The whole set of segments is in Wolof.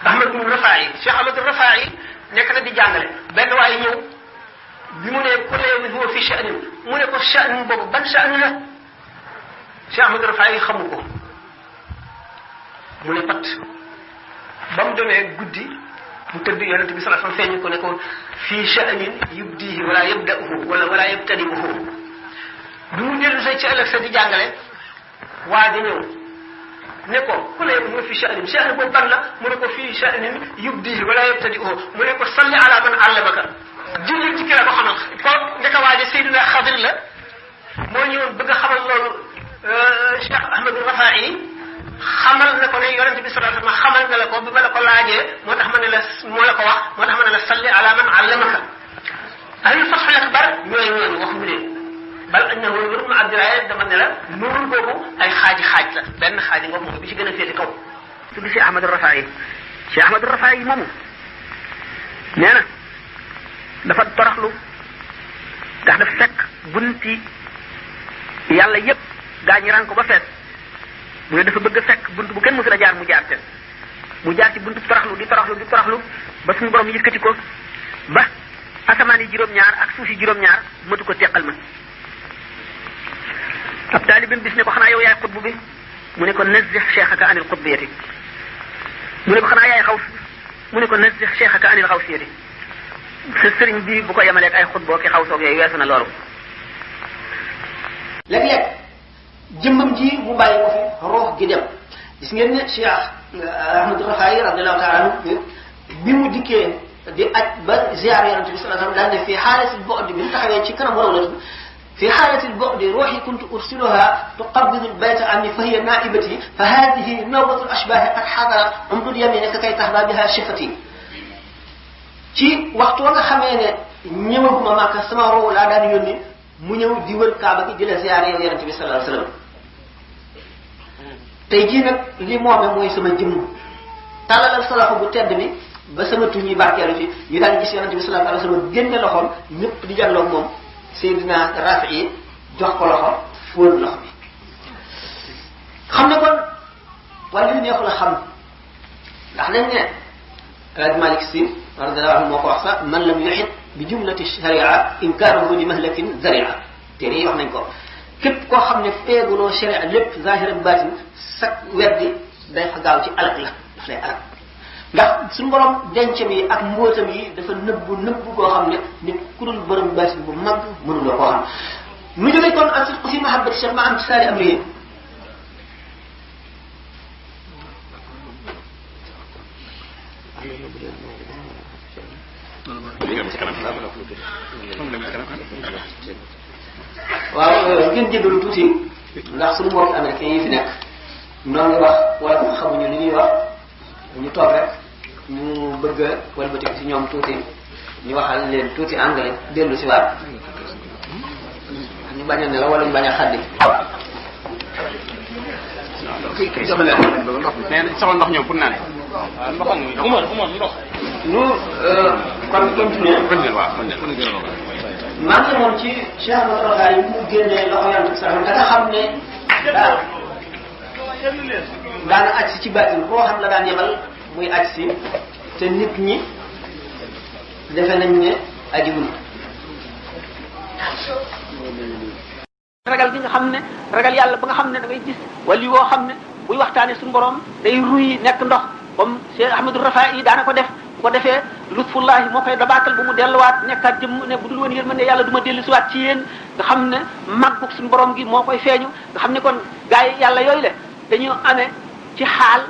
Ahmad ibn Rafaa'i Cheikh Ahmad Rafaa'i nekk na di jàngale benn waaye ñëw bi mu ne kullu yawmin huwa fi sha'nin mu ne ko sha'n boobu ban sha'n la Cheikh Ahmad Rafaa'i xamu ko mu ne pat ba mu demee guddi mu tëdd yonente bi sallallahu alayhi wasallam feeñu ko ne ko fii sha'nin yubdihi wala yabda'uhu wala yabtadi'uhu bi mu dellu say ci ëllëg sa di jàngale waa di ñëw ne ko ku ne mu fi sha'nin sha'nin boobu ban la mu ne ko fii sha'nin yubdihi wala yabtadi'uhu mu ne ko salli ala man allamaka julli ci ki la ko xamal ko ndeka waaje Seydina Xadir la moo ñëwoon bëgg a xamal loolu Cheikh Ahmad Rafaa'i xamal na ko ne yonente bi sallallahu alayhi wasallam xamal na la ko bi ma la ko laajee moo tax ma ne la moo la ko wax moo tax ma ne la salli ala man allamaka ahlul fathul akbar ñooy ñooñu wax mu leen bal annahu nuurun abdiraye dama ne la nuur boobu ay xaaj la benn xaaji nga moom bi ci gën a féete kaw tudd si Ahmad Rafaa'i si Ahmad Rafaa'i moomu nee na dafa toroxlu ndax dafa fekk bunti yàlla yépp gaa ñi ràng ko ba fees mu ne dafa bëgg a fekk bunt bu kenn mësul a jaar mu jaar ten mu jaar ci buntu toroxlu di toroxlu ba suñu borom yëkkati ko ba asamaan yi juróom-ñaar ak suuf yi juróom-ñaar matu ko teqal ma ab taalibim bis ne ko xanaa yow yaay xutbu bi mu ne ko nazzih cheikhaka anil xutbiyati mu ne ko xanaa yaay xaws mu ne ko nazzih cheikhaka anil xawsiyati sa sëriñ bi bu ko yemaleeg ay xutboo ki xawsoog yooyu weesu na loolu léeg-léeg jëmmam ji mu bàyyi ko fi roox gi dem gis ngeen ne Cheikh Ahmad Rafaa'i radiyallahu ta'ala anhu bi mu dikkee di aj ba ziar yonente bi sallallahu alayhi wasallam daal ne fii xaalatil bu'di bi mu taxawee ci kanam rawlatu fii xaalatil bu'di ruuxi kuntu ursiluha tuqabbidu al-bayta anni fa hiya naa'ibati fa haadihi nawbatu al-ashbaahi qad hadarat umdud yaminaka kay tahda biha shifati ci waxtu wa nga xamee ne ñëwaguma Makka sama roow laa daan yónni mu ñëw di wër Kaaba gi di la ziyaare yow yonente bi sallallahu alayhi wasallam tey jii nag li moome mooy sama jëmm tàllalal sa loxo bu tedd bi ba sama tuñ yi barkeelu ci ñu daan gis yonente bi sallallahu alayhi wasallam génne loxoom ñëpp di jàlloog moom Seydina Rafi jox ko loxo fóon loxo bi xam ne kon wala li neexul a xam ndax nañ ne Alaaji Malik Si radiyallahu anhu moo ko wax sax man lam yuhit bi jumlati sharia inkaaruhu li mahlakin zaria téere yi wax nañ ko képp koo xam ne feeguloo sharia lépp zahir ak baatin sak weddi day fa gaaw ci alak la daf lay alak ndax suñu borom dencam yi ak mbóotam yi dafa nëbbu koo xam ne nit ku dul borom baatin bu mag mënuloo koo xam mu jógee kon ak sidqu fi mahabbati cheikh ma am ci saari amrihi waaw ngeen jéggalu tuuti ndax suñu mbokk américain yi fi nekk ñoo ngi wax wala xamuñu li ñuy wax ñu toog rek ñu bëgg a walbatiku ci ñoom tuuti ñu waxal leen tuuti anglais dellu si waat ñu bañ a ne la wala ñu bañ a xaddi soxla ndox ñëw pour naan Umar ndox ñu kon continuer maa ngi moom ci Cheikh Ahmad Rafaa'i yi mu génnee loxo yonent bi sallallahu alayhi wasallam nga xam ne daana aj si ci baatin boo xam la daan yebal muy aj si te nit ñi defe nañ ne ajiwul ragal gi nga xam ne ragal yàlla ba nga xam ne da ngay gis wala woo xam ne buy waxtaane suñu borom day ruy nekk ndox comme Cheikh Ahmad Rafaa'i yi daana ko def bu ko defee lutfullahi moo koy dabaatal ba mu delluwaat nekkaat jëmm ne bu dul woon yërmande yàlla du ma dellusiwaat ci yéen nga xam ne màggug suñu borom gi moo koy feeñu nga xam ne kon gaa yi yàlla yooyu le dañu amee ci xaal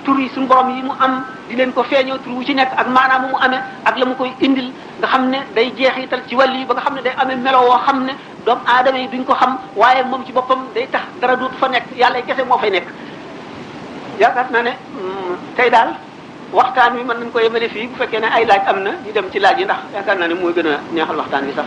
tur yi suñu borom yi mu am di leen ko feeñoo tur wu ci nekk ak maanaam mu amee ak la mu koy indil nga xam ne day jeexital ci wàll yi ba nga xam ne day amee melo woo xam ne doomu aadama yi duñ ko xam waaye moom ci boppam day tax dara duut fa nekk yàlla kese moo fay nekk yaakaar naa ne tey daal waxtaan wi mën nañ ko yemale fii bu fekkee ne ay laaj am na ñu dem ci laaj yi ndax yaakaar naa ne mooy gën a neexal waxtaan wi sax